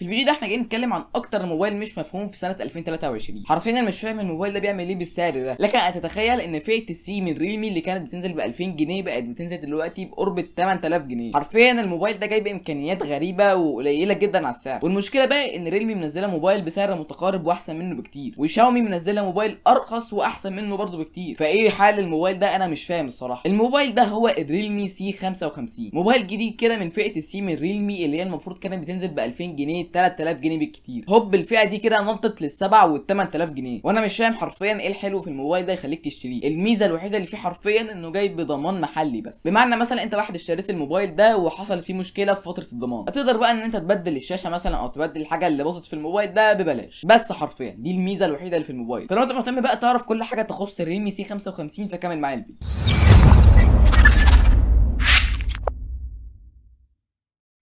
في الفيديو ده احنا جايين نتكلم عن اكتر موبايل مش مفهوم في سنة 2023. حرفيا انا مش فاهم الموبايل ده بيعمل ايه بالسعر ده. لك ان تتخيل ان فئة ال C من ريلمي اللي كانت بتنزل ب 2000 جنيه بقت بتنزل دلوقتي بقرب 8000 جنيه. حرفيا الموبايل ده جايب امكانيات غريبة وقليله جدا على السعر. والمشكلة بقى ان ريلمي منزله موبايل بسعر متقارب واحسن منه بكتير، وشاومي منزله موبايل ارخص واحسن منه برضه بكتير. فايه حال الموبايل ده؟ انا مش فاهم الصراحة. الموبايل ده هو الريلمي C 55، موبايل جديد كده من فئة ال C من ريلمي اللي هي المفروض كانت بتنزل ب 2000 جنيه 3000 جنيه بالكتير. هوب الفئة دي كده نطت للسبع وال 8000 جنيه، وانا مش فاهم حرفيا ايه الحلو في الموبايل ده يخليك تشتريه. الميزة الوحيدة اللي فيه حرفيا انه جاي بضمان محلي بس، بمعنى مثلا انت واحد اشتريت الموبايل ده وحصلت فيه مشكلة في فترة الضمان، هتقدر بقى ان انت تبدل الشاشة مثلا او تبدل الحاجة اللي باظت في الموبايل ده ببلاش. بس حرفيا دي الميزة الوحيدة اللي في الموبايل. فلو انت مهتم بقى تعرف كل حاجة تخص الريلمي C 55 فكمل معايا الفيديو.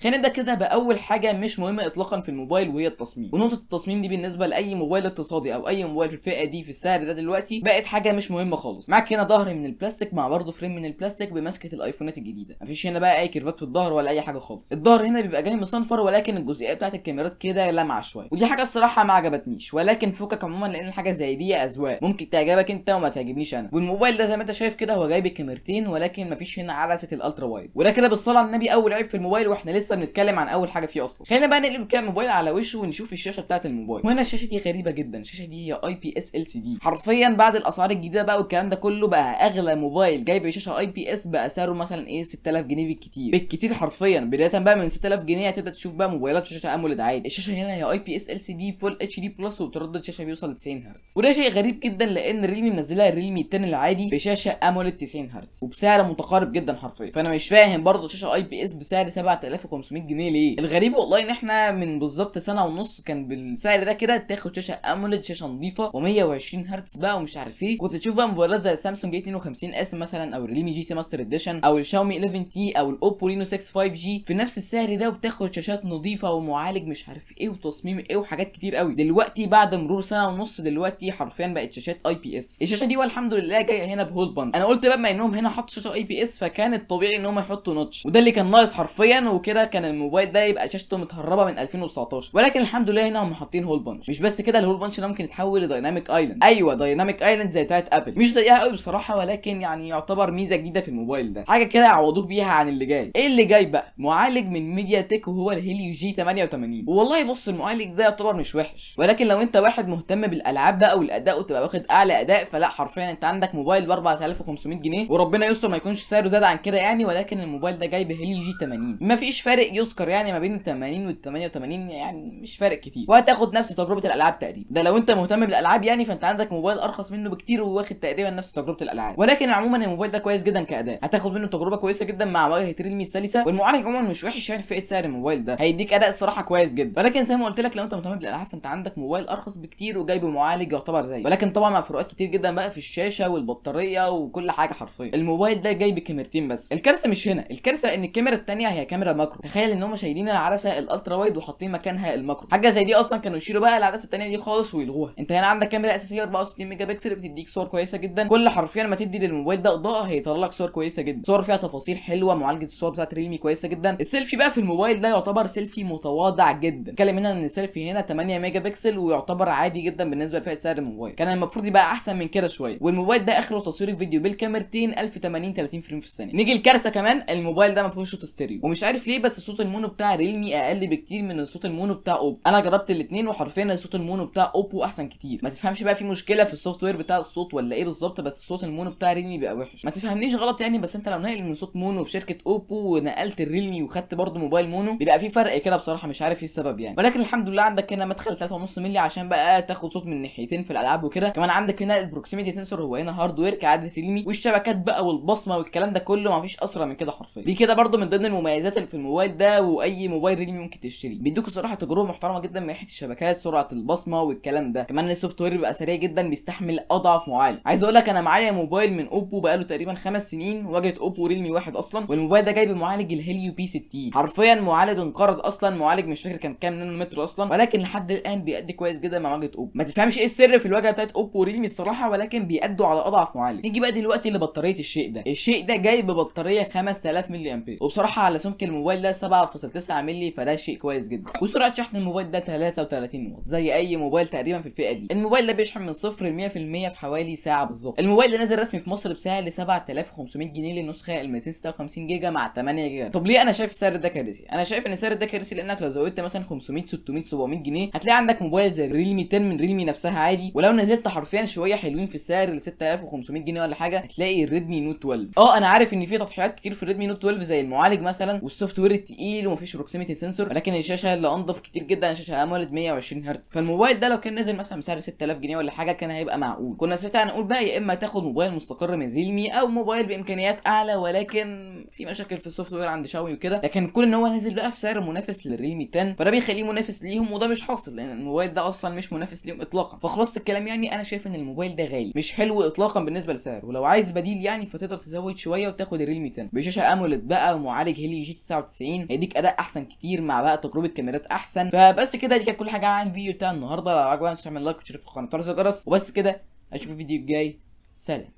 خلينا نبدا كده باول حاجة مش مهمة اطلاقا في الموبايل وهي التصميم. ونقطة التصميم دي بالنسبة لاي موبايل اقتصادي او اي موبايل في الفئة دي في السعر ده دلوقتي بقت حاجة مش مهمة خالص. معاك هنا ظهر من البلاستيك مع برضه frame من البلاستيك بمسكه الايفونات الجديدة، مفيش هنا بقى اي curve ات في الظهر ولا اي حاجة خالص. الظهر هنا بيبقى جاي مصنفر، ولكن الجزئية بتاعت الكاميرات كده لمعة شوية، ودي حاجة الصراحة ما عجبتنيش، ولكن فكك عموما لان حاجة زي دي اذواق، ممكن تعجبك انت وما تعجبنيش انا. والموبايل ده زي ما انت شايف كده هو جاي بكاميرتين، ولكن مفيش هنا عدسة ال ultra wide. وده كده بالصلاة على النبي اول عيب في الموبايل، واحنا لسه بنتكلم عن اول حاجة فيه اصلا. خلينا بقى نقلب كده الموبايل على وشه ونشوف الشاشة بتاعه الموبايل. وهنا الشاشة دي غريبة جدا، الشاشة دي هي اي بي اس ال سي دي. حرفيا بعد الاسعار الجديدة بقى والكلام ده كله بقى اغلى موبايل جايب شاشة IPS بقى سعره مثلا ايه 6000 جنيه بالكتير بالكتير حرفيا. بداية بقى من 6000 جنيه هتبدا تشوف بقى موبايلات شاشة AMOLED عادي. الشاشة هنا هي اي بي اس ال سي دي فول اتش دي بلس، وبتردد شاشة بيوصل ل 90 هرتز، وده شيء غريب جدا لان ريلمي منزلها الريلمي 10 العادي بشاشة AMOLED 90 هرتز وبسعر متقارب جدا حرفيا. فانا مش فاهم برضه شاشة IPS بسعر 7500 جنيه ليه. الغريب والله ان احنا من بالظبط سنة ونص كان بالسعر ده كده تاخد شاشة AMOLED شاشة نظيفة و120 هرتز بقى ومش عارف ايه. كنت تشوف بقى موبايلات زي السامسونج 52 S مثلا، او الريلمي GT Master Edition، او الشاومي 11 T، او الاوبو رينو 6 5G في نفس السعر ده، وبتاخد شاشات نظيفة ومعالج مش عارف ايه وتصميم ايه وحاجات كتير قوي. دلوقتي بعد مرور سنة ونص دلوقتي حرفيا بقت شاشات IPS. الشاشة دي والحمد لله جاية هنا ب hole punch. انا قلت بقى بما انهم هنا حطوا شاشة IPS فكان الطبيعي ان هم يحطوا notch، وده اللي كان ناقص حرفيا، وكده كان الموبايل ده يبقى شاشته متهربه من 2019. ولكن الحمد لله هنا هم حاطين hole punch. مش بس كده، ال hole punch ده ممكن يتحول ل dynamic island. ايوه dynamic island زي بتاعت ابل، مش زيها قوي بصراحة، ولكن يعني يعتبر ميزة جديدة في الموبايل ده، حاجة كده يعوضوك بيها عن اللي جاي. ايه اللي جاي بقى؟ معالج من ميديا تك وهو الهيليو G 88. والله بص المعالج ده يعتبر مش وحش، ولكن لو انت واحد مهتم بالالعاب بقى والاداء وتبقى واخد اعلى اداء فلا، حرفيا انت عندك موبايل ب 4500 جنيه وربنا يستر ما يكونش سعره زاد عن كده يعني. ولكن الموبايل ده جاي بهيليو G 80، مفيش فارق يذكر يعني ما بين ال 80 وال 88، يعني مش فارق كتير، وهتاخد نفس تجربه الالعاب تقريبا. ده لو انت مهتم بالالعاب يعني، فانت عندك موبايل ارخص منه بكتير وواخد تقريبا نفس تجربه الالعاب. ولكن عموما الموبايل ده كويس جدا كاداء، هتاخد منه تجربه كويسة جدا مع واجهه ريلمي السلسه، والمعالج عموما مش وحش يعني في فئة سعر الموبايل ده، هيديك اداء الصراحة كويس جدا. ولكن زي ما قلت لك لو انت مهتم بالالعاب فانت عندك موبايل ارخص بكتير وجايب معالج يعتبر زيه، ولكن طبعا مع فروقات كتير جدا بقى في الشاشة والبطاريه وكل حاجة حرفيا. الموبايل ده جايب كاميرتين بس. الكارثة مش هنا، الكارثة ان الكاميرا الثانية هي كاميرا macro. تخيل ان هم شايلين العدسة ال ultra wide وحاطين مكانها ال macro، حاجة زي دي اصلا كانوا يشيلوا بقى العدسة الثانية دي خالص ويلغوها. انت هنا عندك كاميرا اساسية 64 ميجا بكسل بتديك صور كويسة جدا، كل حرفيا ما تدي للموبايل ده اضاءه هيطلع لك صور كويسة جدا، صور فيها تفاصيل حلوة، معالجة الصور بتاعت ريلمي كويسة جدا. السيلفي بقى في الموبايل ده يعتبر سيلفي متواضع جدا، اتكلم هنا ان السيلفي هنا 8 ميجا بكسل ويعتبر عادي جدا بالنسبة لفئة سعر الموبايل، كان المفروض يبقى احسن من كده شوية. والموبايل ده اخره تصوير الفيديو بالكاميرتين 1080 30 frame في الثانية. نيجي الكارثة كمان، الموبايل ده ما فيهوش صوت ستيريو، ومش عارف ليه بس صوت ال mono بتاع ريلمي اقل بكتير من صوت ال mono بتاع اوبو. انا جربت الاثنين وحرفيا صوت ال mono بتاع اوبو احسن كتير. ما تفهمش بقى في مشكلة في ال software بتاع الصوت ولا ايه بالظبط، بس صوت ال mono بتاع ريلمي بيبقى وحش. ما تفهمنيش غلط يعني، بس انت لو ناقل من صوت mono في شركة اوبو ونقلت الريلمي وخدت برده موبايل mono بيبقى في فرق كده بصراحة، مش عارف ايه السبب يعني. ولكن الحمد لله عندك هنا مدخل 3.5 مللي عشان بقى تاخد صوت من ناحيتين في الالعاب وكده. كمان عندك هنا ال proximity sensor هو هنا hardware كعادة ريلمي، والشبكات بقى والبصمه والكلام ده كله ما فيش اسرع من كده حرفيا. دي كده برده من ضمن المميزات اللي في الموبايل ده، واي موبايل ريلمي ممكن تشتريه بيدوك الصراحة تجربه محترمه جدا من ناحية الشبكات، سرعة البصمة والكلام ده. كمان ال software بيبقى سريع جدا، بيستحمل اضعف معالج. عايز اقول لك انا معايا موبايل من اوبو بقاله تقريبا 5 سنين، واجهه اوبو ريلمي واحد اصلا، والموبايل ده جايب معالج الهيليو P 60، حرفيا معالج انقرض اصلا، معالج مش فاكر كان كام نانومتر اصلا، ولكن لحد الان بيأدي كويس جدا مع واجهه اوبو. ما تفهمش ايه السر في الواجهة بتاعت اوبو وريلمي الصراحة، ولكن بيأدوا على اضعف معالج. نيجي بقى دلوقتي لبطاريه الشيء ده. الشيء ده جاي ببطاريه 5000 ملي امبير، وبصراحة على سمك الموبايل ده 7.9 مللي، فده شيء كويس جدا. وسرعة شحن الموبايل ده 33 واط زي اي موبايل تقريبا في الفئة دي. الموبايل ده بيشحن من 0 ل 100% في حوالي ساعة بالظبط. الموبايل ده نازل رسمي في مصر بسعر 7500 جنيه للنسخه ال 256 جيجا مع 8 جيجا. طب ليه انا شايف السعر ده كارثي؟ انا شايف ان السعر ده كارثي لانك لو زودت مثلا 500 600 700 جنيه هتلاقي عندك موبايل زي Realme 10 من Realme نفسها عادي، ولو نزلت حرفيا شوية حلوين في السعر ل 6500 جنيه ولا حاجة هتلاقي ال Redmi Note 12. انا عارف ان في تضحيات كتير في ال Redmi Note 12 زي المعالج مثلا وال software التقيل ومفيش proximity sensor، ولكن الشاشة اللي انضف كتير جدا شاشة AMOLED 120 هرتز. فالموبايل ده لو كان نزل مثلا بسعر 6000 جنيه ولا حاجة كان هيبقى معقول. كنا ساعتها هنقول بقى يا اما تاخد موبايل مستقر من Realme او موبايل بامكانيات اعلى ولكن في مشاكل في ال software عند شاومي وكده، لكن كون ان هو نازل بقى في سعر منافس لل Realme 10 فده بيخليه منافس ليهم، وده مش حاصل لان الموبايل ده اصلا مش منافس ليهم اطلاقا. فخلاصه الكلام يعني انا شايف ان الموبايل ده غالي مش حلو اطلاقا بالنسبة لسعره، ولو عايز بديل يعني فتقدر تزود شوية وتاخد ال Realme 10 بشاشة AMOLED بقى ومعالج Helio G99 هيديك اداء احسن كتير مع بقى تجربه كاميرات احسن. فبس كده دي كانت كل حاجة عن الفيديو بتاع النهارده. لو عجبك تعمل like وتشترك في القناة وتفعل الجرس، وبس كده اشوفك الفيديو الجاي. سلام.